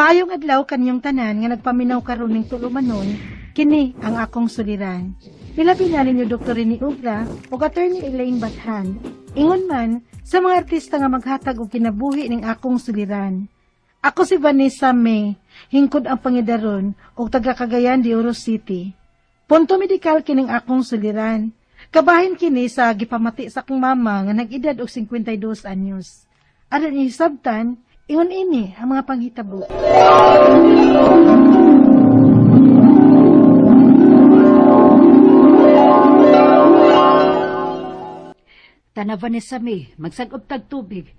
Maayong adlaw kanyong tanan nga nagpaminaw karon ning tulumanon, kini ang akong suliran. Ilabi na ninyo Dr. Rene Ugra ug Attorney Elaine Bathan. Ingon man sa mga artista nga maghatag og kinabuhi ning akong suliran. Ako si Vanessa May, hingkod ang pangidaron ug taga Cagayan de Oro City. Punto medikal kining akong suliran. Kabahin kini sa gipamati sa akong mama nga nag-edad og 52 anyos. Aron isabtan, ingon ini ang mga panghitabo. Tana Vanessa May, magsag-ob tag tubig.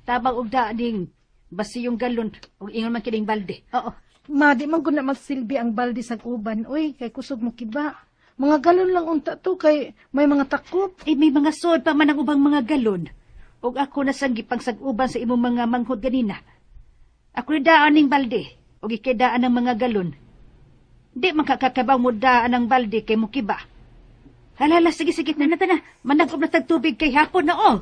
Tabang og daaning basiyong galon ug ingon man kining balde. Oo. Ma, di man gud na magsilbi ang balde sa uban. Uy, kay kusog mo kiba. Mga galon lang unta to kay may mga takop. Eh, may mga sod pa man ang ubang mga galon. Ug ako na sang gipangsag-uban sa imong mga manghod ganina. Ako ni daan ning balde ug ikay daan ang mga galon. Di man kakakabaw mo daan ang balde kay mo kiba. Halala, sige, sige, na, na, manag-ob na tag tubig kay hapon na, oh.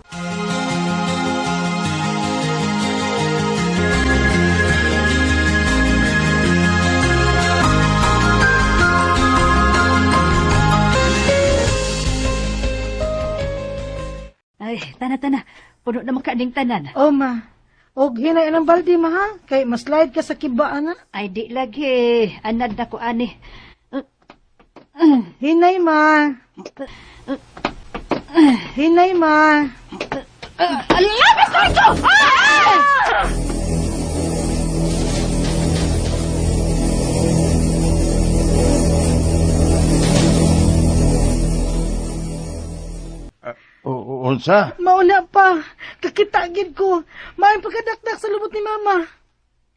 Ay, tana, tana. Puno na makaning tanan. Oh, ma. Og hinay ang balde, ma, ha? Kay maslide ka sa kiba, ana. Ay, di lagi. Anad na ko, ani. Hinay, ma. Hinay, ma. Alabas na ito! Ah! Unsa? Mauna pa. Kakita gid ko. Maayong pagkadakdak sa lubot ni mama.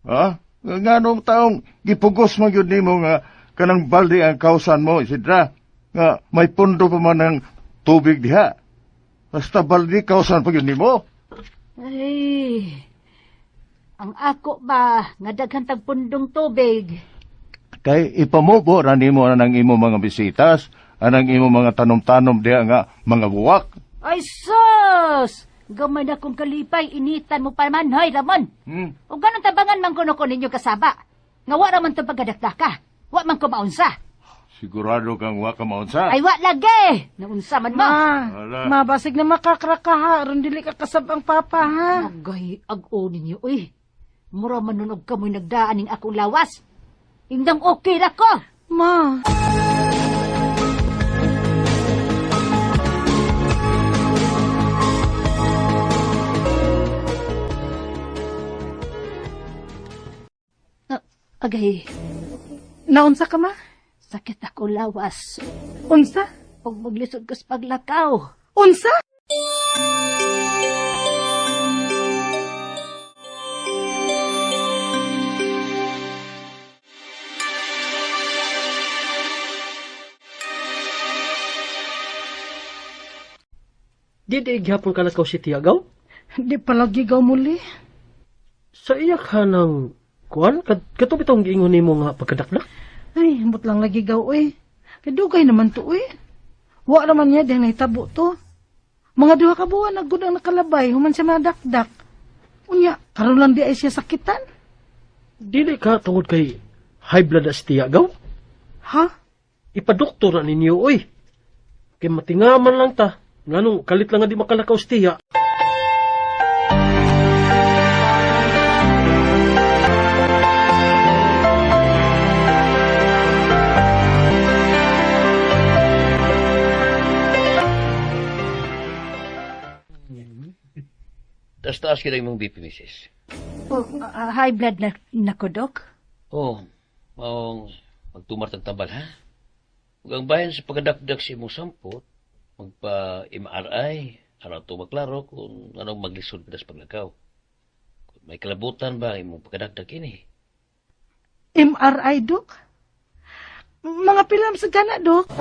Ha? Nganong taong gipugos man gyud nimo nga kanang balde ang kausan mo, Isidra? Nga may pundo pa man ang tubig diha. Basta balde kausan pa gyud nimo. Ay, ang ako ba nga daghan tag pundong tubig? Kay ipamubo ra nimo anang imo mga bisitas, anang imo mga tanom-tanom diha nga mga buwak. Ay sus! Gamay na kong kalipay, initan mo pa man, hoy Ramon. O ganun tabangan man kuno ko ninyo kasaba. Nga wa raman to pagkadakdaka. Wa man ko maunsa. Sigurado kang wa ka maunsa? Ay wa lagi! Naunsa man mo. Ma, Wala. ma, basig na makakraka ha. Aron dili ka kasab ang papa ha. Agay, ag-o ninyo, uy. Mura manunog ka mo'y nagdaan ning akong lawas. Indang okay ra ko. Ma. Agay. Naunsa ka, ma? Sakit ako lawas. Unsa? Pag maglisod ko sa paglakaw. Unsa? Di di gihapon ka lakaw si Tiagaw? Di palagi gaw muli. Sa iya ka ng kuan? Kato bitong giingon nimo nga pagkadakdak? Ay, ambot lang lagi gaw, uy. Kadugay naman to, uy. Wa naman niya dahil nahitabo to. Mga 2 ka buwan nagud ang nakalabay, human siya madakdak. Unya, karon lang di ay siya sakitan. Dili ka tungod kay high blood na si Tiagaw? Ha? Ipadoktor na ninyo, uy. Kay matingaman lang ta. Nganong kalit lang nga di makalakaw si Tiya. Taas-taas kita imong BP, misis. Oh, high blood na ko, Dok? Oh, maong magtumar tag tambal, ha? Ug ang bahin sa pagkadakdak sa imong sampot, magpa-MRI, aron to maklaro kung anong maglisod ka sa paglakaw. Kung may kalabutan ba imong pagkadakdak ini? MRI, Dok? Mga pilam sa gana, Dok?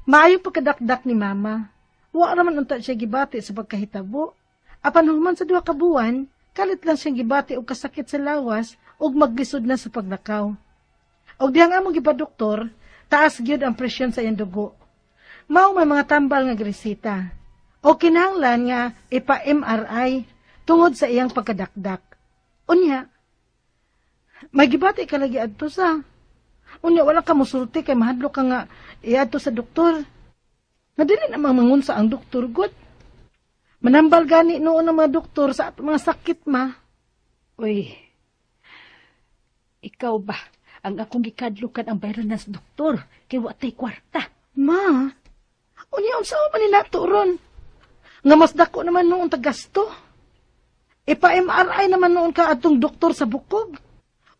Maayong pagkadakdak ni Mama. Wa raman unta siya gibati sa pagkahitabo. Apan human sa 2 ka buwan, Kalit lang siyang gibati og kasakit sa lawas ug maglisod na sa paglakaw. Og dihang among gipadoktor, taas gyud ang presyon sa iyang dugo. Mao may mga tambal nga gresita. O kinahanglan nga ipa-MRI tungod sa iyang pagkadakdak. Unya, may gibati ka lagi adto sa. Unya, wala ka musulti kay mahadlok ka nga iadto sa doktor. Nadili namang mangunsa ang doktor, good. Manambal gani noon ang mga doktor sa atong mga sakit, ma. Uy, ikaw ba ang akong gikadlukan ang bayran sa doktor kay wa tay kwarta? Ma, unya unsa man ni nato ron? Nga mas dako naman noon tagasto. Ipa-MRI naman noon ka atong doktor sa bukog.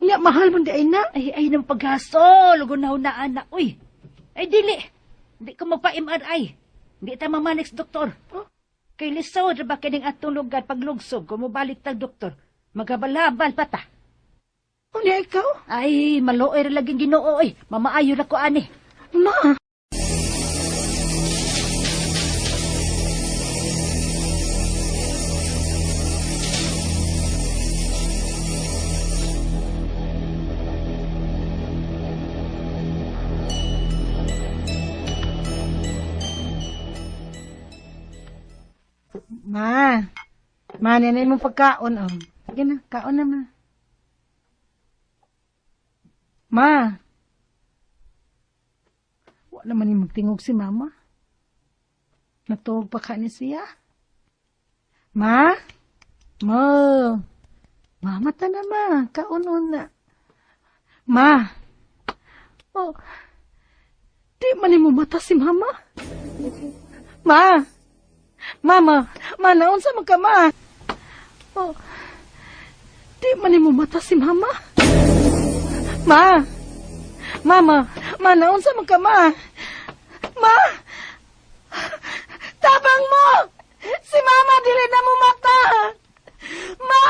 Unya mahal man di ay na. Ay, ay nang paghasol, gunahunaan na. Uy, ay dili. Di ko magpa-MRI. Di ta mamanik sa doktor. Oh? Kay lisod ra ba kining atong lugar paglugsob kung mobalik tag doktor. Magabalabal pa ta. Unya ikaw? Ay, maluoy ra laging Ginoo oy. Mamaayo ra ko ani. Ma. Ma, ma, nanay mong pagkaon, oh. Sige na, kaon na, ma. Ma. Wala naman yung magtingog si mama. Natuog pa ka ni siya. Ma? Ma. Ma, mata na, ma. Kaon na. Ma. Oh. Di man mo mata si mama. Ma. Mama, ma, naunsa man ka, ma? Oh, di man mo mata si mama. Ma, mama, ma, naunsa man ka, ma? Ma, tabang mo! Si mama, dili na mo mata! Ma!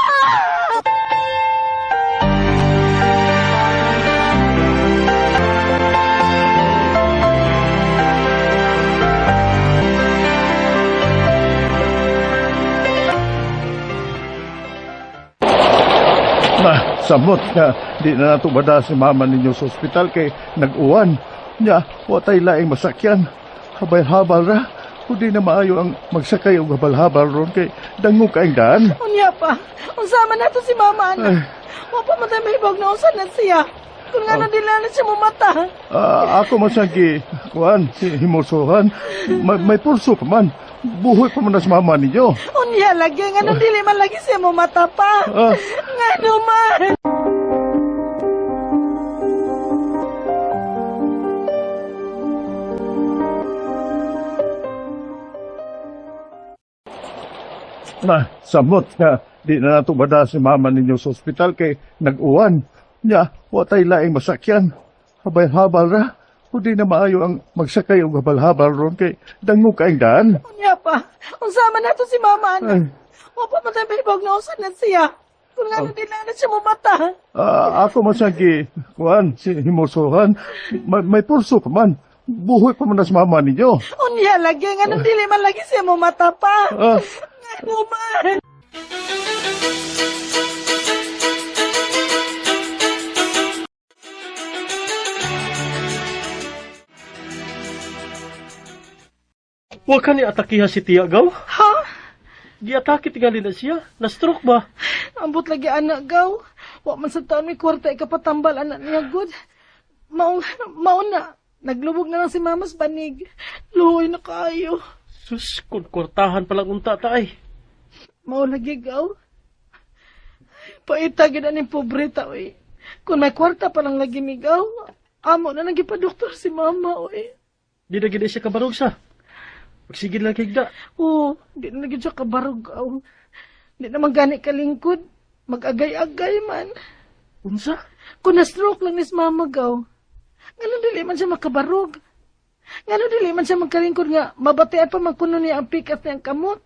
Ma, samot nga di na nato bada si mama ninyo sa ospital kay nag-uwan. Nya, wa tay laing masakyan. Habal-habal ra. Ug di na maayo ang magsakay og habal-habal ron kay dangog kaayong daan. Unya pa, unsa man nato si mama ana. Ay. Wa pa man tayo mahibog na unsa na siya. Kung nga na dili na siya mumata. Ako man sa gi kuan si himulsohan. May pulso pa man. Buhoy pa man na si mama ninyo. Unya lagi, nga nung dili man lagi siya mumata pa. Nga man. Ma, samot nga di na nato bada si mama ninyo sa ospital kay nag-uwan. Nya, wa tay laing masakyan. Habal-habal ra. Ug di na maayo ang magsakay og habal-habal ron kay dangog kaayong daan. Unya pa, unsa man nato si mama ana. Ay. Wa pa man tayo mahibog na unsa na siya. Kung nga di na siya mumata. Ako man sa gi kuan si himulsohan. May pulso pa man. Buhoy pa man na si mama ninyo. Unya lagi, nga nung dili man lagi siya mumata pa. Nga man. Wa ka ni atakiha si Tiya, Gaw? Ha? Giatake tingali na siya. Na-stroke ba? Ambot lagi anak, Gaw. Wa man sa taon may kwarta ikapatambal anak niya, good. Mauna. Naglubog na lang si Mama sa banig. Luhoy na kaayo. Sus, kung kwartahan palang unta ta ay. Mao lagi, Gaw. Paita gid aning pobre ta, oy. Kung may kwarta pa lang lagi mi, Gaw, amo na nagipadoktor si Mama, oy. Di na gid siya kabarog sa. Magsigid lang kigda. Oo, di na gid siya kabarog, Gaw. Di na man gani kalingkod. Mag-agay-agay man. Unsa? Kung na-stroke lang ni si Mama, Gaw, ngano dili man siya makabarog? Ngano dili man siya magkalingkod nga mabatian pa man kuno niya ang pikas niyang kamot?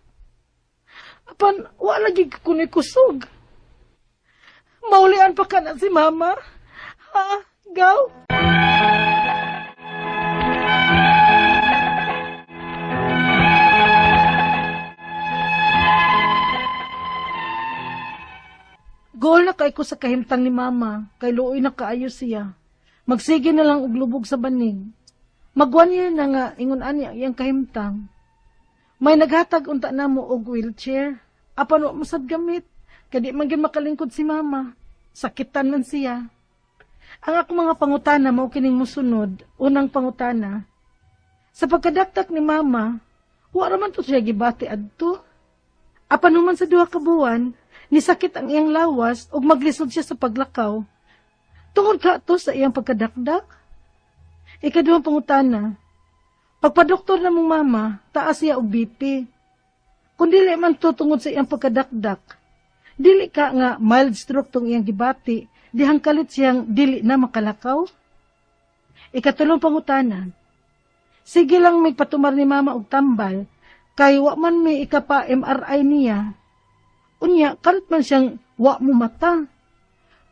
Apan, wala lagi kuno'y kusog. Maulian pa ka na si Mama. Ha? Gaw? ko sa kahimtang ni Mama, kay luoy na kaayo siya. Magsige na lang og lubog sa banig. Mag 1 year na nga ingon ani ang iyang kahimtang. May naghatag unta namo og wheelchair. Apan wa masad gamit. Kay di man gyud makalingkod si Mama. Sakitan man siya. Ang akong mga pangutana mao kining mosunod. Unang pangutana. Sa pagkadakdak ni Mama, wa ra man to siya gibati adto. Apan human sa 2 ka buwan, nisakit ang iyang lawas ug maglisod siya sa paglakaw. Tungod ka to sa iyang pagkadakdak? Ikaduhang pangutana. Pagpadoktor na mong mama, taas siya og BP. Kung dili man to tungod sa iyang pagkadakdak, dili ka nga mild stroke tong iyang gibati, dihang kalit siyang dili na makalakaw? Ikatulong pangutana. Sige lang may patumar ni Mama og tambal, kay wa man may ikapa MRI niya. Unya, kalit man siyang wa mo mata.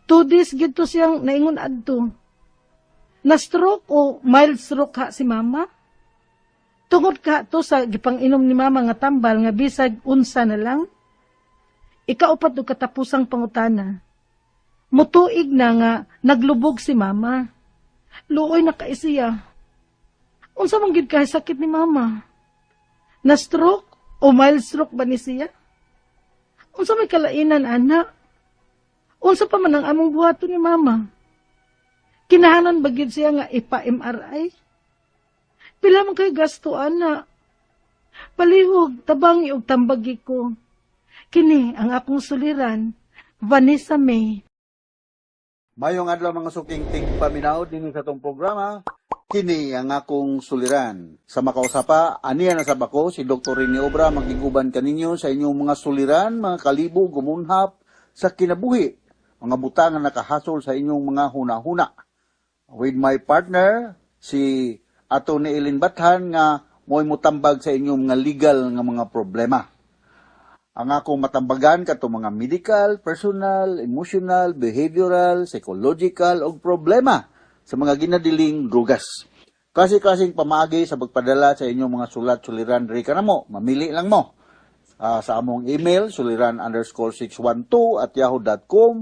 2 days gito siyang naingon adto. Na stroke o mild stroke ha si Mama? Tungod ka to sa gipang-inom ni Mama nga tambal nga bisag unsa na lang? Ikaupat ug katapusang pangutana. Mutuig na nga naglubog si Mama. Luoy na kay siya. Unsa man gid kay sakit ni Mama? Na stroke o mild stroke ba ni siya? Unsa may kalainan, ana? Unsa pa man ang among buhaton ni Mama? Kinahanglan ba gid siya nga ipa-MRI? Pila man kay gasto, ana? Palihog, tabangi og tambagi ko. Kini ang akong suliran, Vanessa May. Mayong adlaw, mga suking tigpaminaw dinhi sa atong programa. Kini ang akong suliran. Sa makausapa, aniya na sa bako si Dr. Rene Obra, magiguban kaninyo sa inyong mga suliran, mga kalibo, gumunhap sa kinabuhi, mga butang nga nakahasol sa inyong mga huna-huna. With my partner, si Ato ni Elin Bathan, nga mo'y mutambag sa inyong mga legal nga mga problema. Ang akong matambagan kato mga medical, personal, emotional, behavioral, psychological og problema sa mga ginadiling drugas. Klase-klaseng pamaagi sa pagpadala sa inyong mga sulat suliran diri kanamo, mamili lang mo. Sa among email suliran_612@yahoo.com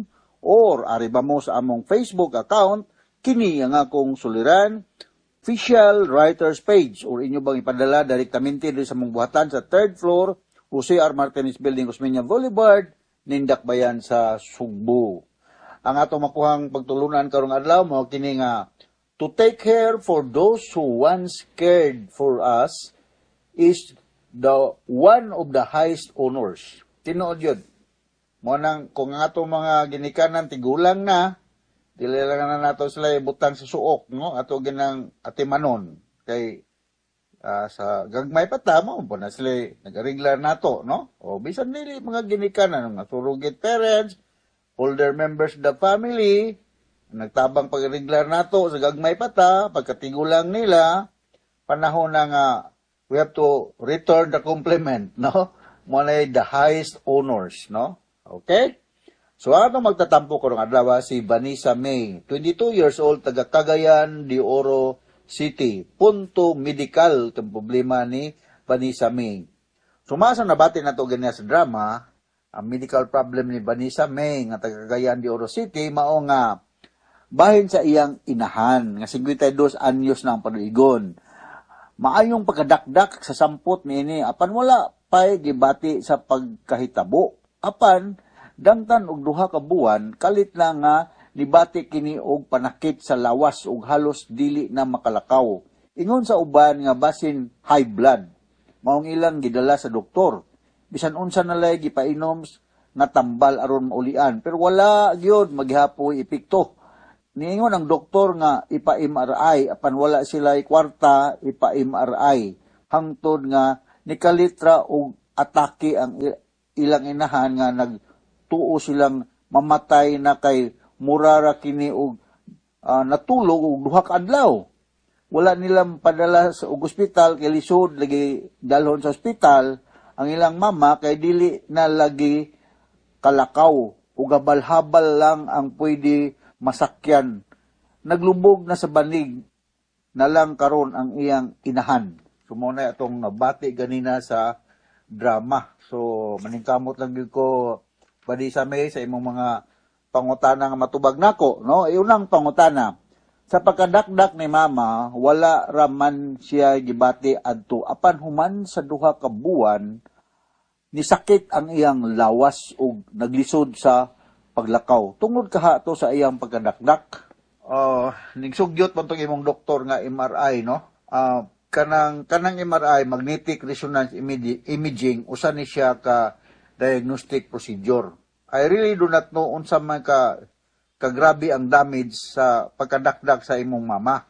or ari ba mo sa among Facebook account, Kini ang Akong Suliran Official Writers Page, or inyo bang ipadala direktamente diri sa among buhatan sa third floor, Jose R. Martinez Building, Osmeña Boulevard, Nindakbayan sa Sugbo. Ang atong makuhang pagtulunan karong adlaw mao kini nga to take care for those who once cared for us is the one of the highest honors. Tinuod yun. Mo nang kung ang atong mga ginikanan tigulang na, dili lang na nato sila ibutang sa suok, no? Ato ginang atimanon kay sa gagmay pa ta mo po na sila nagariglar nato, no? O bisan dili mga ginikanan, mga surrogate parents, older members of the family, nagtabang pagriglar nato sa gagmay pa ta, pagkatigulang nila, panahon na nga we have to return the compliment, no? Mo na the highest honors, no? Okay? So, ano magtatampo karong adlaw si Vanessa May, 22 years old, taga Cagayan de Oro City. Punto medical itong problema ni Vanessa May. Sumasa nabati na to ganyan sa drama, ang medical problem ni Vanessa May nga taga Cagayan de Oro City mao nga bahin sa iyang inahan nga 52 anyos na ang paduigon. Maayong pagkadakdak sa sampot niini apan wala pay gibati sa pagkahitabo. Apan dangtan og 2 ka buwan, kalit na nga nibati kini og panakit sa lawas ug halos dili na makalakaw. Ingon sa uban nga basin high blood. Maong ilang gidala sa doktor. Bisan unsa na lay gipainom nga tambal aron maulian, pero wala gyud maghihapoy epekto. Niingon ang doktor nga ipa-MRI apan wala sila kwarta ipa-MRI, hangtod nga nikalitra og atake ang ilang inahan nga nagtuo silang mamatay na kay murara kini og natulog og 2 ka adlaw. Wala nilang padala sa og ospital kay lisod lagi dalhon sa ospital ang ilang mama kay dili na lagi kalakaw ug habal-habal lang ang pwede masakyan. Naglubog na sa banig na lang karon ang iyang inahan. So mo na atong nabati ganina sa drama. So maningkamot lang gyud ko, Vanessa May, sa imong mga pangutana nga matubag nako, no? Unang pangutana, sa pagkadakdak ni mama, wala raman siya gibati adto apan human sa 2 ka buwan nisakit ang iyang lawas ug naglisod sa paglakaw. Tungod kaha to sa iyang pagkadakdak? Oh, ning sugyot man tong imong doktor nga MRI, no? Kanang MRI, magnetic resonance imaging, usa ni siya ka diagnostic procedure. I really do not know unsa man ka kagrabe ang damage sa pagkadakdak sa imong mama.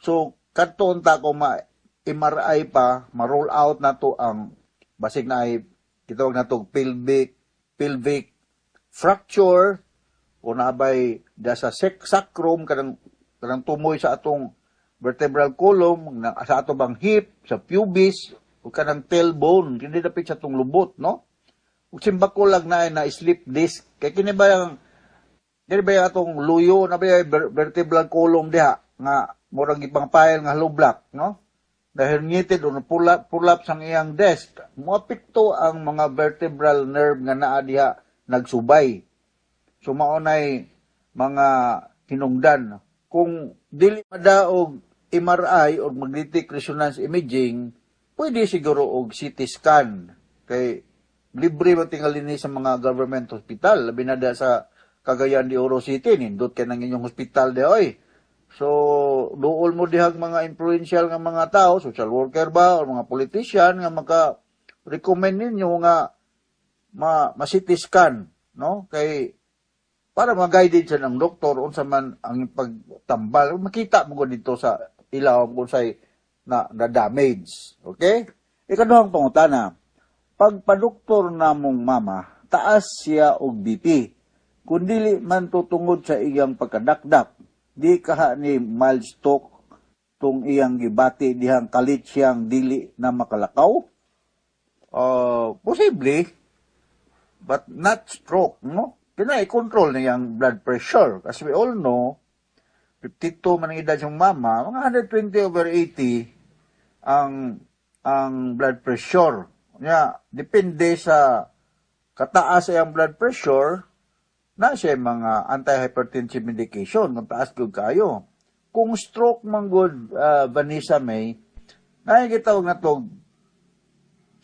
So kadto unta ko ma MRI pa, ma-roll out na to ang basig na ay gitawag na to pelvic fracture o naabay da sa sacrum, kanang tumoy sa atong vertebral column na, sa ato bang hip, sa pubis o kanang tailbone kini dapit sa atong lubot, no? Ug simbako lang na ay na slip disc kay kini ba yung atong luyo na ba yung vertebral column diha nga murag ipang-file nga hollow block, no? Dahil herniated o prolapse ang iyang disc, moapekto ang mga vertebral nerve nga naa diha nagsubay. So mao nay mga hinungdan. Kung dili madaog MRI o magnetic resonance imaging, pwede siguro og CT scan kay libre man tingali ni sa mga government hospital, labi na da sa Cagayan de Oro City. Nindot kay nang inyong hospital di oy. So duol mo dihag mga influential nga mga tao, social worker ba o mga politician nga maka recommend ninyo nga ma CT scan, no? Kay para ma-guided siya ng doktor unsa man ang pagtambal, makita mo gud dito sa ilawom kung say na damage. Okay, ikaduhang pangutana, pagpadoktor namong mama, taas siya og BP. Kung dili man tutungod sa iyang pagkadakdak, di kaha ni mild stroke tung iyang gibati dihang kalit siyang dili na makalakaw? Posible, but not stroke, no? Kina i-control niyang blood pressure. As we all know, 52 man ang edad yung mama, mga 120 over 80 ang blood pressure. Nya, depende sa kataas sa iyang blood pressure, na siya mga antihypertensive medication kung taas gud kayo. Kung stroke man gud, Vanessa May, na gitawag na to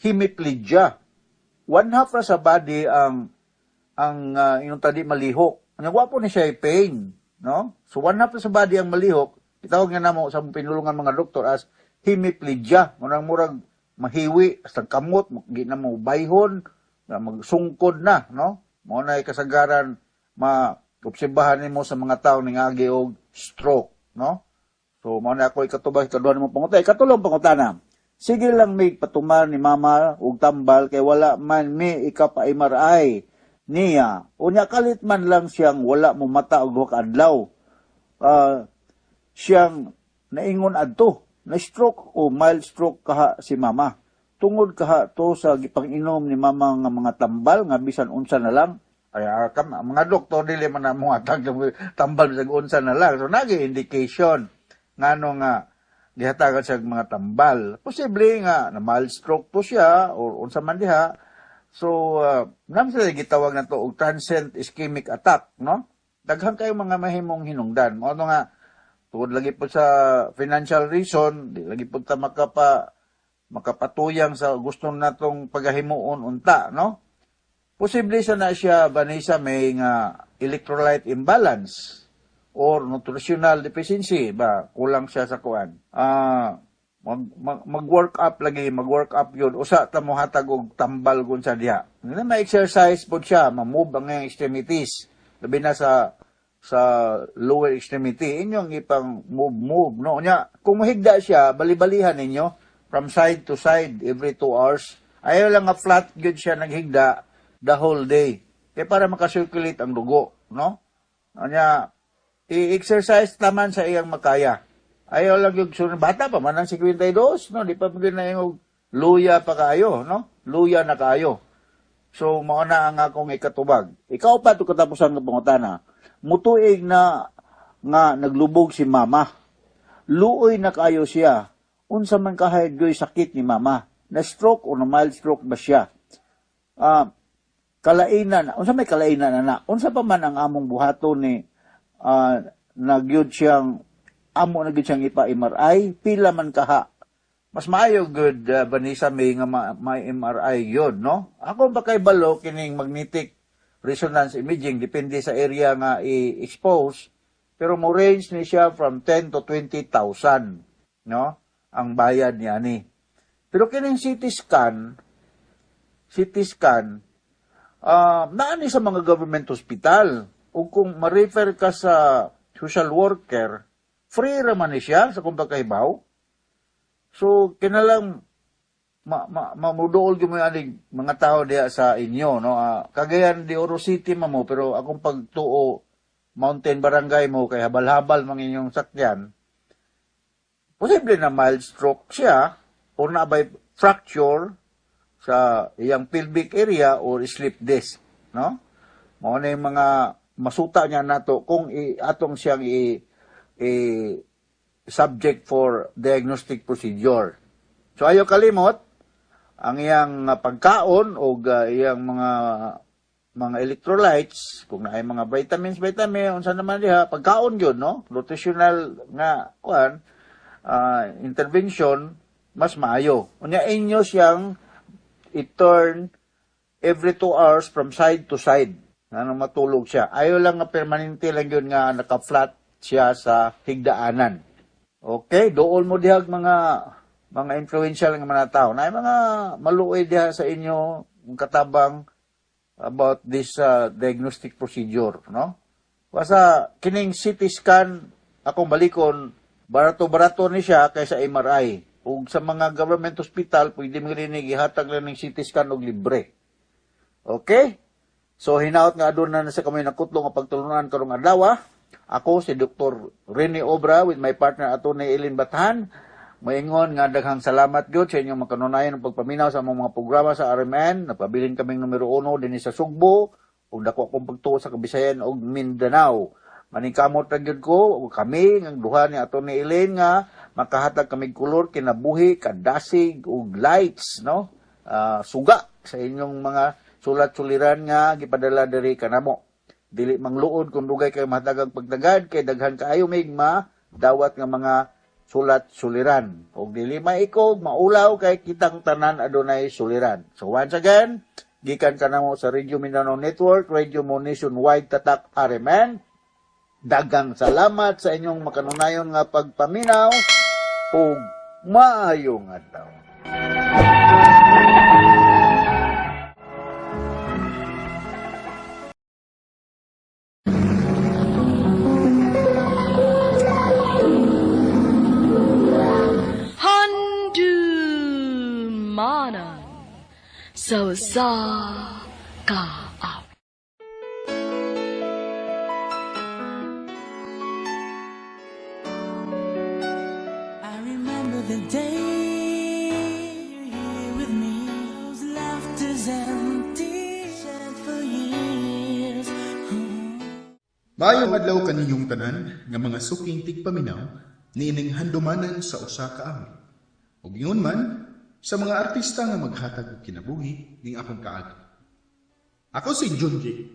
hemiplegia. One half ra sa body ang inyong tadi malihok. Ang wa po ni siya pain, no? So one half ra sa body ang malihok, gitawag nga namo sa pinulungan mga doktor as hemiplegia. Murang murag mahiwi sa kamot, di na mo bayhon, na magsungkod na, no? Mao na kasagaran ma obserbahan nimo sa mga tao ning agi og stroke, no? So mao na ako ikatubag ikaduha nimo pangutana. Ikatulong pangutana. Sige lang mig patuman ni mama og tambal kay wala man mi ikapa-MRI niya. Unya kalit man lang siyang wala mo mata og 2 ka adlaw. Siyang naingon adto na stroke o mild stroke kaha si mama. Tungod kaha to sa gipang-inom ni mama nga mga tambal nga bisan unsa na lang? Ay, mga doktor dili man na mo atag tambal bisag unsa na lang. So nagi indication ngano nga gihatagan siya mga tambal. Posible nga na mild stroke to siya or unsa man diha. So nam sila gitawag na to og transient ischemic attack, no? Daghan kayo mga mahimong hinungdan. Mao to nga tungod lagi po sa financial reason, di lagi po ta makapatuyang sa gusto natong pagahimuon unta, no? Posible sa na siya, Vanessa, may nga electrolyte imbalance or nutritional deficiency ba, kulang siya sa kuan. Mag-work up lagi, mag-work up yun. Usa ta mo hatag og tambal gun sa diha. Nga ma-exercise pod siya, ma-move ang iyang extremities. Labi na sa lower extremity, inyong ipang move move, no? Nya, kung mahigda siya, balibalihan ninyo from side to side every 2 hours. Ayaw lang nga flat gyud siya naghigda the whole day. Kay para makasirculate ang dugo, no? Nya, i-exercise taman sa iyang makaya. Ayaw lang yung sunod, bata pa man ang 52, no? Di pa mo na yung luya pa kayo, no? Luya na kayo. So, mao na ang akong ikatubag. Ikaw pa ito katapusan ng pangutana. Mutuig na nga naglubog si mama. Luoy na kayo siya. Unsa man kahit goy sakit ni mama? Na stroke o na mild stroke ba siya? Kalainan, unsa may kalainan ana? Unsa pa man ang among buhaton ni nagyud siyang amo na gyud siyang ipa-MRI, pila man kaha? Mas maayo gud Vanessa May nga may MRI yun, no? Ako ba kay balo kining magnetic resonance imaging, depende sa area nga i-expose, pero mo range ni siya from 10 to 20,000, no? Ang bayad niya ni. Pero kining CT scan, naa ni sa mga government hospital. O kung ma-refer ka sa social worker, free raman ni siya sa kung pagkahibaw. So, kinalang ma, ma, mamuduol gyud mo aning mga tao diha sa inyo, no? Cagayan de Oro City mamo, pero akong pagtuo Mountain Barangay mo kay habal-habal mang inyong sakyan. Posible na mild stroke siya or na by fracture sa iyang pelvic area or slip disc, no? Mao na yung mga masuta niya nato kung atong siyang i subject for diagnostic procedure. So ayo kalimot ang iyang pagkaon o iyang mga electrolytes, kung naay mga vitamins, vitamin, unsa naman diha, pagkaon gyud, no? Nutritional nga kuan intervention mas maayo. Unya inyo siyang i-turn every 2 hours from side to side ano matulog siya. Ayo lang nga permanente lang yun nga naka-flat siya sa higdaanan. Okay, dool mo dihag mga influential nga mga tao. Na mga maluoy diha sa inyo katabang about this diagnostic procedure, no? Basta kining CT scan, akong balikon, barato-barato ni siya kaysa MRI. Ug sa mga government hospital pwede mo rin ihatag lang ng CT scan og libre. Okay? So hinaot nga aduna na sa kami nakutlo nga pagtulunan karong adlaw. Ako si Dr. Rene Obra with my partner Atty. Eileen Bathan. Moingon nga daghang salamat gyud sa inyong makanunayan ng pagpaminaw sa among mga programa sa RMN. Napabilin kaming numero 1 dinhi sa Sugbo ug dako akong pagtuo sa Kabisayan ug Mindanao. Maningkamot ra gyud ko ug kami ng duha ni Atty. Eileen nga makahatag kami kolor, kinabuhi, kadasig ug lights, no? Suga sa inyong mga sulat-suliran nga gipadala diri kanamo. Dili mangluod kung dugay kay matagag pagtagad kay daghan kaayo mig dawat nga mga sulat suliran. Ug dili maikog, maulaw kay kitang tanan adunay suliran. So once again, gikan kanamo sa Radio Mindanao Network, Radio Mo Nationwide Tatak RMN. Daghang salamat sa inyong makanunayon nga pagpaminaw ug maayong adlaw. Handumanan sa usa ka awit. I remember the day you're here with me. Those laughter's empty, shared for years. Maayong adlaw kaninyong tanan nga mga suking tigpaminaw niining handumanan sa usa ka awit. Ug ingon man sa mga artista nga maghatag og kinabuhi ning akong kaagi. Ako si Junji.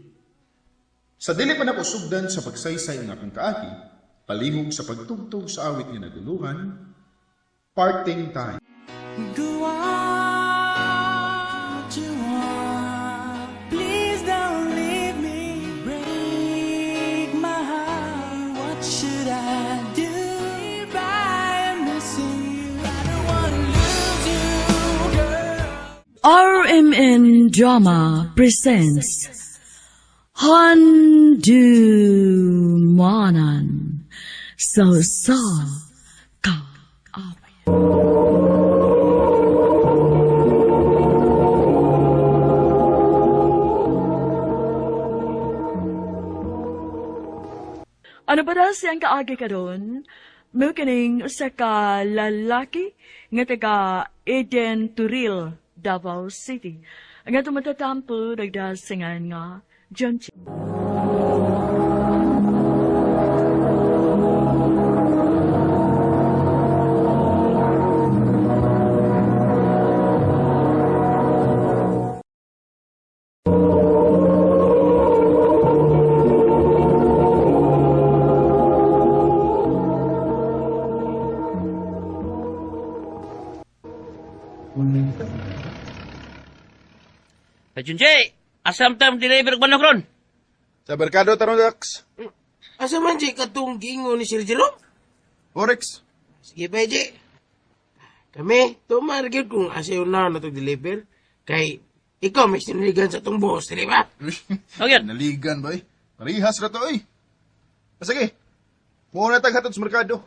Sa dili pa nako sugdan sa pagsaysay ang akong kaagi, palihog sa pagtugtog sa awit nga naguluhan, Parting Time. Go on, what you want. Please don't leave me. Break my heart. What should I do? I am missing you. I don't wanna lose you, girl. RMN Drama presents Handumanan sa usa ka awit. Ano ba daw siyang kaagi karon? Mukining usa ka lalaki nga taga Eden Turil, Davao City. Nga tumatatampo nagdasingan nga John. Hey, Junjay, asam tam deliver og manok ron? Sa merkado taron, Dax. Asa man, Jay, katong giingon ni Sir Jerome? Orex. Sige pa, Jay. Kami, tumar gyud kung asa yun na na deliver. Kay, ikaw may siniligan sa tong boss, di ba? Okay. Naligan ba eh? Parihas ra to eh. Ah, sige. Muna tag hatod sa merkado.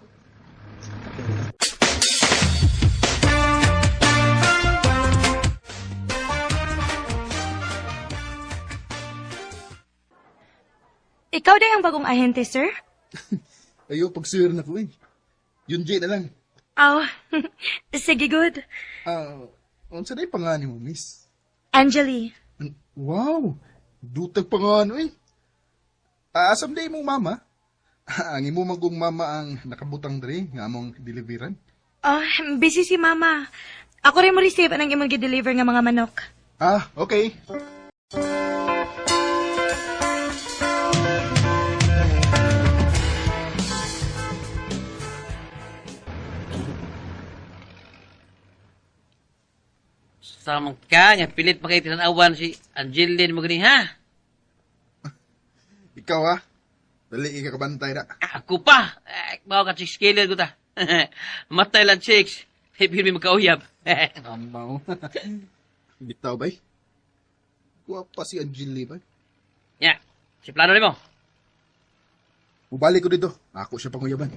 Ikaw day ang bagong ahente, sir? Ayo, pag-sir na ko eh. Yun, Jay na lang. Aw, sige, good. Ah, unsa day pangani mo, miss? Angeli. Wow! Dutag pangano eh. Ah, asam day imong mama? Ang imo magong mama ang nakabutang diri nga among deliveran. Oh, busy si mama. Ako rin mo receive anang imong gi-deliver nga mga manok. Ah, okay. Samang ka, nga pilit pa kay tinanawan si Angeline mo gani, ha? Ikaw ah. Dali ka kabantay na. Ako pa! Eh, bawa ka chicks killer ko ta. Matay lang chicks. Hipin mi magkauyab. Amaw. Bitaw bay. Guwapa si Angeli bay. Ya, si plano nimo. Mubalik ko dito. Ako siya panguyaban.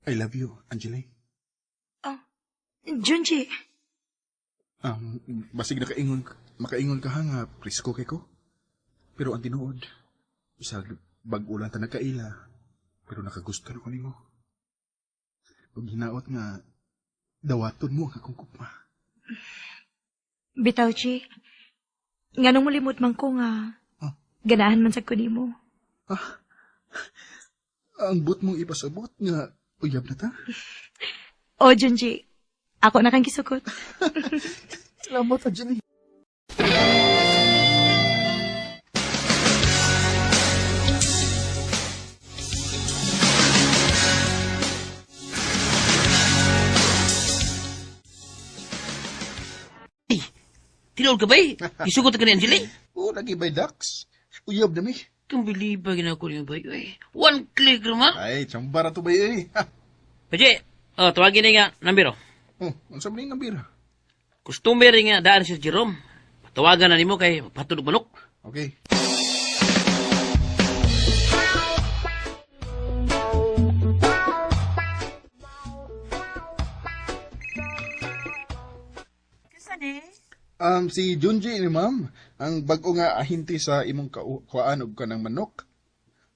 I love you, Angeli. Junji, Basig nakaingon, makaingon ka ha nga, presko kay ko. Pero ang tinuod, bisag bag-o lang ta nagkaila, pero nakagusto na ko nimo. Ug hinaot nga, dawaton mo ang akong kupma. Bitaw, Chi. Nganong mulimot man ko nga, Ah. ganahan man sad ko nimo. Ah, ang but mong ipasabot nga, uyab na ta. O, Junji, ako na kang gisukot. Salamat, Angeli. Tinuod ka ba eh? Isugot ka ni Angeli? Oo, lagi by Dax. Uyab na mi. Kung biliba ginako niyo ba? Eh, one click naman. Ay, tsamba ra to ba eh. Paje, oh, tawagin na nga number oh. Oh, unsa man yung nambira? Customer nga daan si Jerome. Patawagan na nimo kay patulog manok. Okay. Kinsa ni? Si Junji ni ma'am, ang bag-o nga ahinti sa imong kuhaan og kanang manok.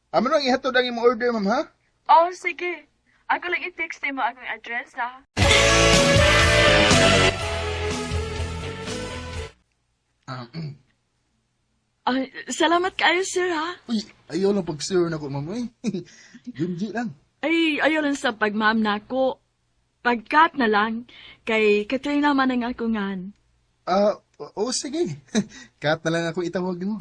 Amo nang ihatod ang imong order, ma'am, ha? Oh, sige. Ako lang i-text mo akong address, ha? Ay, salamat kayo, sir, ha? Uy, ayaw lang pag-sir na ko, ma'am, eh. Junji lang. Ay, ayaw lang sa pagma'am nako. Pagkat na lang, kay Katrina man ang akungan. Ah, oo, sige. Kat na lang ako itawag mo.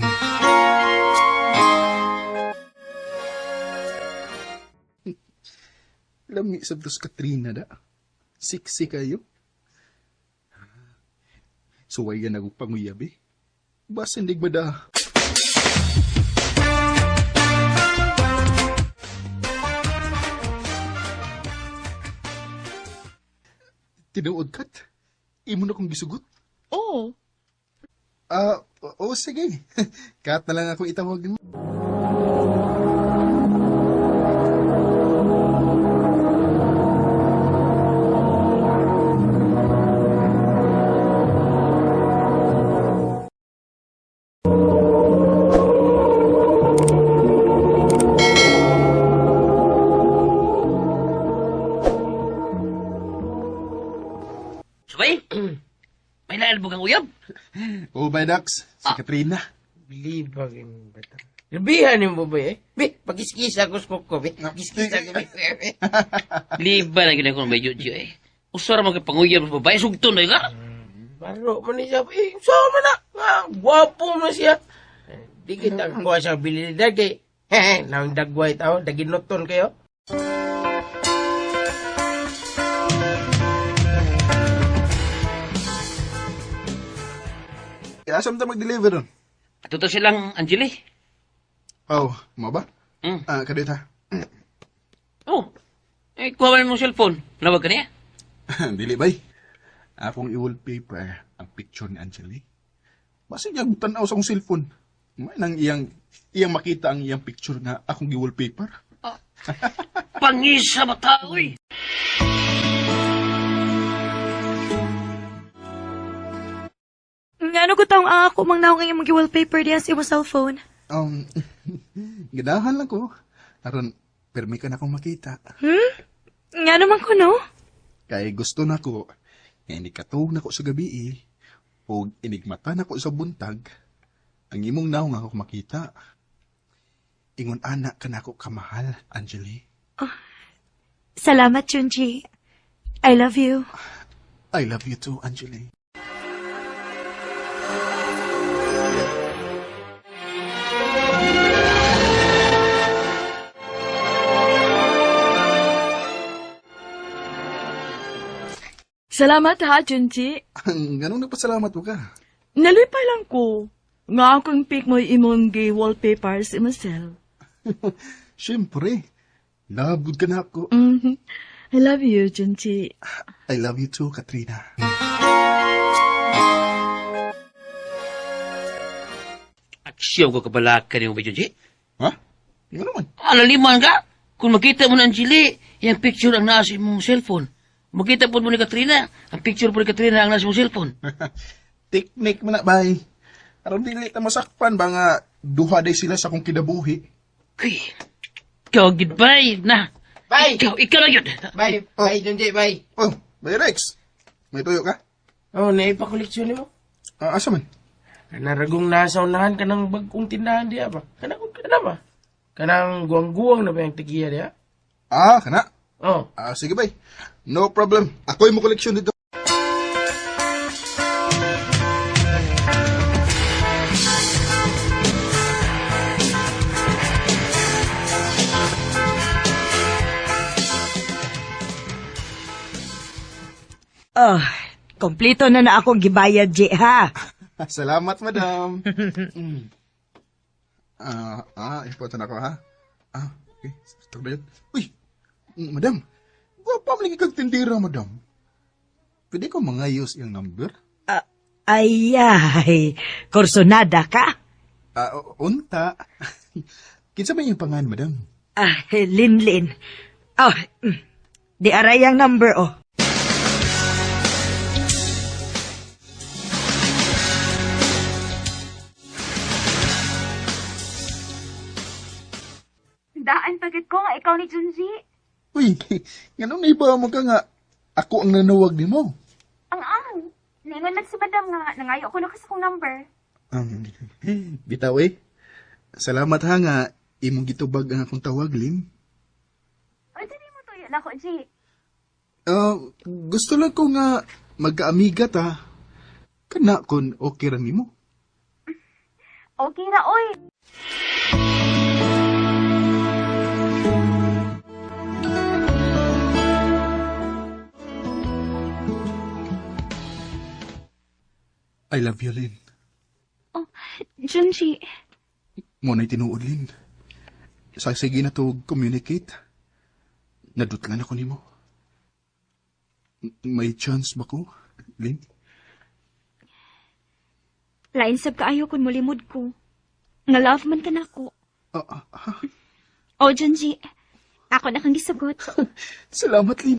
Lami sa dos Katrina da. Siksi kayo. Suway ka na kong panguyab eh. Basin dig ba da? Tinuod kat? Imo na kong gisugot? Oo. Ah, oo, sige. Kat na lang ako itawag mo. Sabay, may lain mo kang uyab? Oh, bye, Dax. Si Katrina. Bilibag yung bata. Grabihan yung babae eh. Be, pagiskisa ko sa kuko, be. Pagiskisa ko, be. Liba na ginako ng medyo eh. Usara mo kay panguyab sa babae, sugton na ka. Baro man niya siya. Eh, saan man na? Nga, gwapo man siya. Di kita kuha sa bilidad kay. Hehe, nang dagway tao, daginoton kayo. Asam ta mag-deliver ron? Ato ta silang Angeli. Oh, mo ba? Mm. Ah, kadiyot ha. Oh, eh, kuha man mo cellphone. Nawag ka niya? Dili bay. Akong i-wallpaper ang picture ni Angeli. Basig niyang tanaw sa akong cellphone. May nang iyang iyang makita ang iyang picture nga akong gi-wallpaper. Pangis sa mata, uy! Ngano ko taong ang ako mang naong ang imong wallpaper diya sa imong cellphone. Um, ganahan lang ko. Aron, permi ka na akong makita. Hmm? Ngano man ko no? Kay gusto na ko, nga inikatog na ko sa gabi eh, o inigmata na ko sa buntag, ang imong naong ako makita. Ingon anak ka na ako kamahal, Angeli. Salamat, Junji. I love you. I love you too, Angeli. Salamat ha, Junji. Ang ganun nagpasalamat mo ka. Nalipay lang ko. Nga akong pick mo imong gi-wallpaper sa imong cell. Siyempre, love good ka na ako. Mhm. I love you, Junji. I love you too, Katrina. At siya ko kabalakan ni mo ba, Junji? Ha? Nga naman. Alaliman ka! Kung makita mo na Angeli, yung picture ang nasa imong cellphone. Makita po mo ni Katrina, ang picture po ni Katrina ang nasa imong cellphone. Teknik mo na, bay. Aron dili ta masakpan ba nga duha day sila sa akong kinabuhi. Kuy, ikaw, goodbye na. Bye! Ikaw na yun. Bye! Bye, Junji, bye! Oh, bay Rex. May tuyo ka? Oh, naipakoleksyon nimo. Ah, asa man? Kanaragong nasa unahan kanang bagong tindahan diya ba? Kanang kana ba? Kanang guwang-guwang na ba yung tigiya diya? Ah, kana. Oh. Ah, sige bay. No problem. Ako'y mo koleksyon dito. Oh, kompleto na na akong gibayad, G, ha? Salamat, madam. Mm. Ah, important ako, ha? Ah, okay. Sakto ba yun? Uy, madam. Gwapa man lagi kag tindira, madam. Pwede ko mangayos yung number? Ay, ay, kursonada ka? Ah, unta. Kinsa man yung pangan, madam? Ah, Linlin. Oh, di aray ang number, oh. Daan pagit ko nga ikaw ni Junji. Uy, nganong naiba mo ka nga ako ang nanawag nimo? Ang ang. Ningon lang si Madam nga nangayo ko na kasi kong number. Um, bitaw eh. Salamat ha nga imong gitubag ang akong tawag, Lin. Ano di mo tuyo na ko, G? Ah, gusto lang ko nga magkaamiga ta. Kana kun okay ra nimo. Okay ra, oy. I love you, Lin. Junji, Mo na'y tinuod, Lin. Sa sige na to communicate. Nadutlan ako nimo. May chance ba ko, Lin? lain sab kaayo kun molimod ko. Nga love man ka nako. Ah, ah, ah. Oh, Junji, ako na kang gisugot. Salamat, Lin.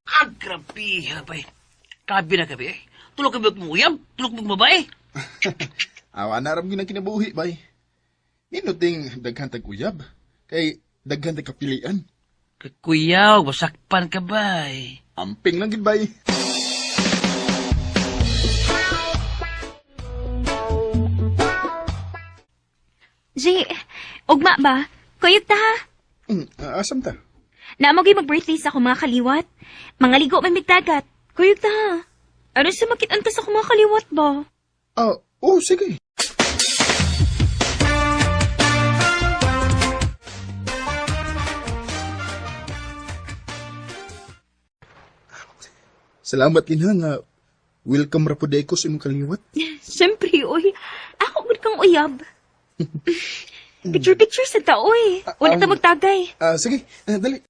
Ah, grabe, ha, bay. Grabe na gabi, eh. Tulog ka ba muyam? Tulog mo babae? Awa na ram ginang kinabuhi, bay. Ninuting daghan tag uyab. Kay daghan tag kapilian. Kuyaw, wasakpan ka, bay. Amping lang gid, bay. G, ugma ba? Kuyog ta ha. Asam ta? Naamogay mag-birthday sa akong mga kaliwat. Mga ligo may migdagat. Kuyog ta ha. Ano sa makit-an ta sa akong mga kaliwat ba? Ah, oh, sige. Salamat din ha nga welcome ra pud ko sa imong kaliwat. Siyempre, oy. Ako gud kang uyab. Picture-picture sa ta, oy. Wala ta magtagay. Sige, dali.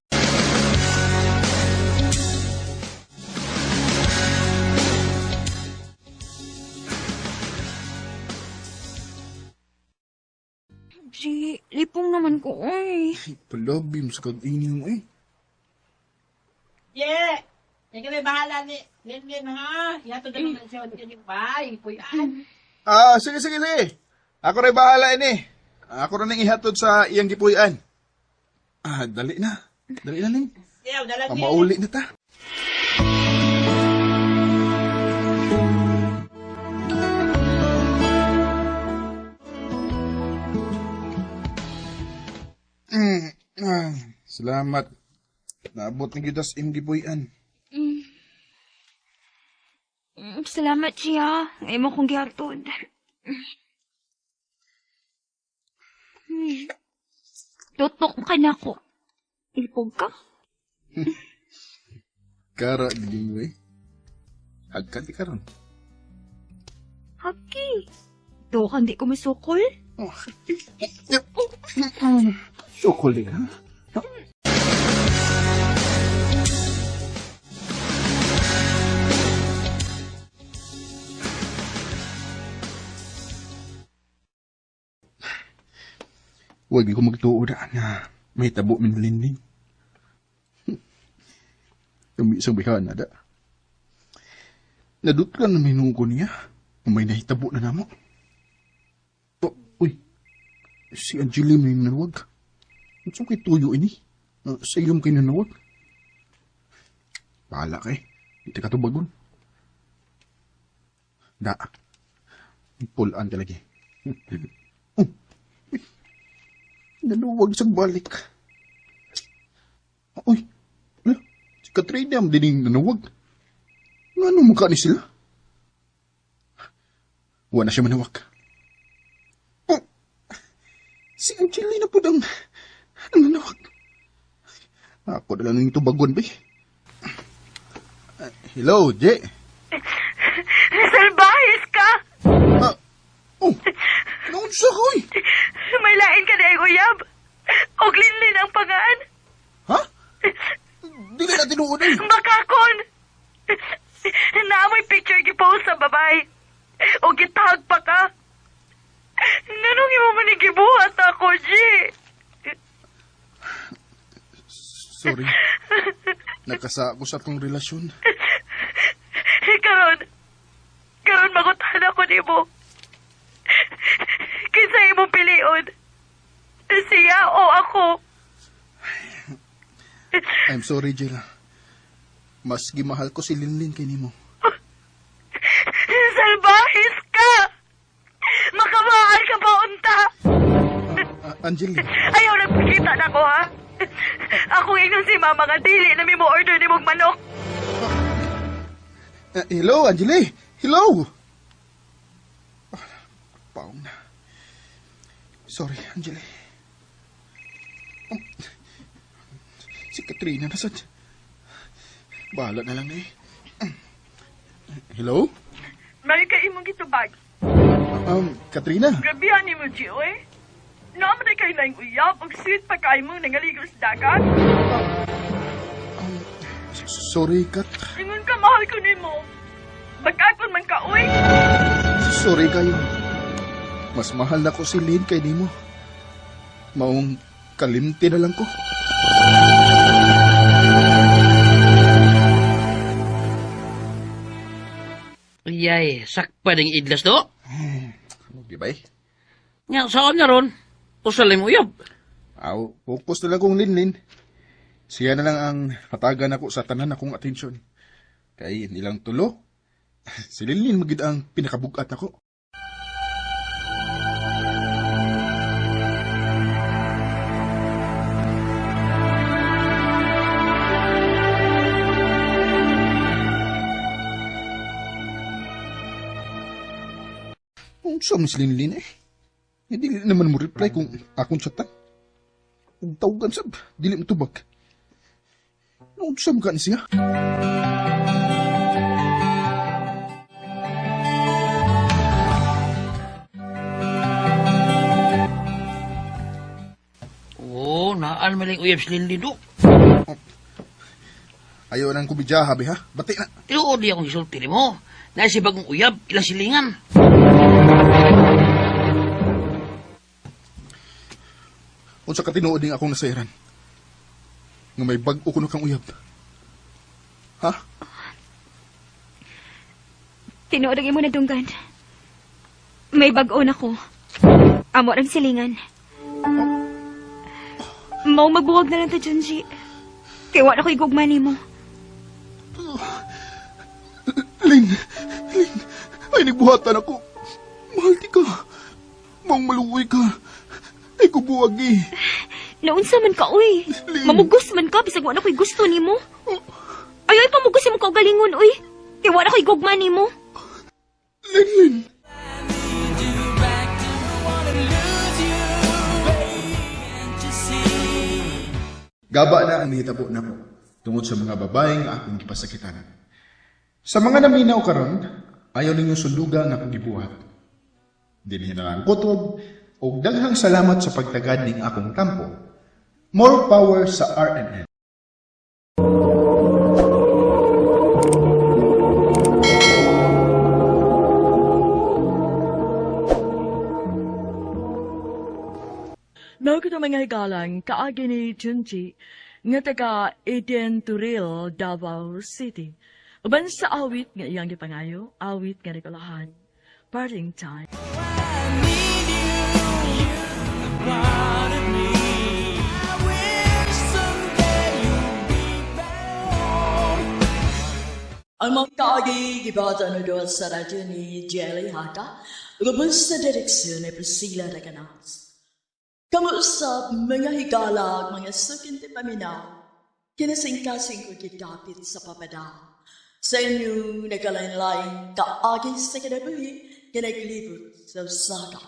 G, lipong naman ko, oy. Palabi, mas kag-ini mo eh. Yeah! Ikaw may bahala ni Linlin, ha? Ihatod na naman siya yung bahay, puyan. Sige, sige, sige. Ako rin bahala ini. Ako rin ang ihatod sa iyang gipuy-an. Dali na. Dali na, Ling. Yeah, dala niya. Mauli na ta. Salamat. Naabot ni Judas imong gipuy-an. Salamat siya. Ngayon mo kong gihatod. Tutok ka na ko. Ilpog ka? Kara, gini mo eh. Hagkan di karon. Hagi. Dokan di ko masukol. Sukol di ka? Huwag ko magtuo na nga may tabo min Linlin. Kami isang bihana da. Nadutlan na minung ko niya. May nahitabo na namo. Oh, uy, si Angeline may nanawag. Ano kay tuyo ini? Sa iyong kay nanawag? Bahala kay. Di ka tubagon. Da. Pulaan talaga. Oh. Naluwag sa balik. Uy, ala, si Katrina ang dining nanuwag. Nga ano mukha ni sila? Wala na siya manawag. Oh, si Angelina po ang nanawag. Ako na lang yung tubagon, bay. Hello, Jay. Salbahis ka! Oh, naunsa ko, oy. May lain ka na uyab. Og Linlin ang pangan. Ha? Dili na tinuod eh. Makakon! Naamoy picture gipost sa babae. O gitag pa ka. Nganong imo man gibuhat ako, G? Sorry. Nakasa ako sa akong relasyon. Karon magutan ako nimo. Kinsa imong pilion? Siya o ako? I'm sorry, Jill. Mas gimahal ko si Linlin kay nimo. Salbahis ka! Makamaan ka ba, unta? Angeline. Ayaw nagpakita na ko, ha? Ako ingon si mama nga dili na mi mo order ni mong manok. Hello, Angeline. Hello. Paong na. Sorry, Angeline. Oh, si Katrina na sad. Bahala na lang eh. Hello? May ka imong gitubag. Katrina. Grabihan ni mo, Gio, eh. Naman na kayo na yung uyab og sweet pa kayo mong nangaligo sa dagat. Sorry, Kat. Ingon ka, mahal ko nimo. Bagkakon man ka, uy. Sorry kayo. Mas mahal na ko si Lynn kay nimo. Maong kalimti na lang ko. Iyay, sakpa ng idlas do. Di ba eh? Nga, saan na ron? Usalay mo uyab. Aw, focus na lang kong Linlin. Siya na lang ang hatagan ako sa tanan akong atensyon. Kay nilang tulo, si Linlin magid ang pinakabugat nako. Unsa man si Linlin eh? Dili naman mo reply kung akong chatan. Ug tawagan sab, dili mo tubag. Unsa man ka ni siya? Waan man lang uyab si Linlin do. Ayaw nang kubidya, habi ha? Bati na. Tinuod niya akong gisulti nimo. Na si bagong uyab, ilang silingan. Unsa ka tinuod ning akong nasayran? Nga may bag-o kuno kang uyab. Ha? Tinuod ang imo nadunggan. May bag-o na ko. Amo ang silingan. Mao magbuwag na lang ta, Junji. Kay wa na ko'y gugma nimo. Lin, Lin, ay nagbuhatan ako. Mahal di ka. Mang maluoy ka. Ay kubuwag eh. Naunsa man ka, uy. Mamugos man ka, bisag wa na ko'y gusto nimo. Ayaw ipamugos imong kaugalingon, uy. Kay wa na ko'y gugma nimo. Lin, Lin. Gaba na ang nihitabo nako tungod sa mga babae nga akong gipasakitan. Sa mga naminaw karon, ayaw ninyo sunduga nga akong gibuhat. Dinhi na lang kutob ug daghang salamat sa pagtagad ning akong tampo. More power sa RNN. Mao kato mga higalang kaagi ni Junji nga taga Eden Turil, Davao City. Uban sa awit nga iyang gipangayo, awit nga nikolahan. Parting time. Part of me. I wish someday you'd be back home. Ang mga kaagi gibata no doon sa radyo ni Jelly Haka, lubos sa direksyon ni Priscilla Recanas. Kamuusap mga higalag, mga sukinti paminaw, kinasingkasing ko gidapit sa papadang. Sa inyong nagkalain-laing kaagi sa kinabuhi, kinaglibot sa Osaka.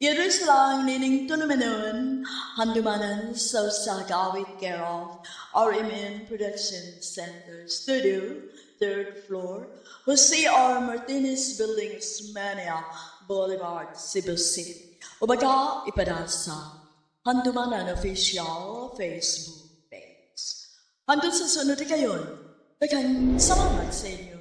Iris lang nining tunumanon, handumanan sa Osaka with care of RMN Production Center Studio, third floor, Jose R. Martinez Building, Osmania Boulevard, Cebu City. O baga ipadala sa Handumanan Official Facebook page. Hanggang sa sunod kayon, daghang salamat sa inyo.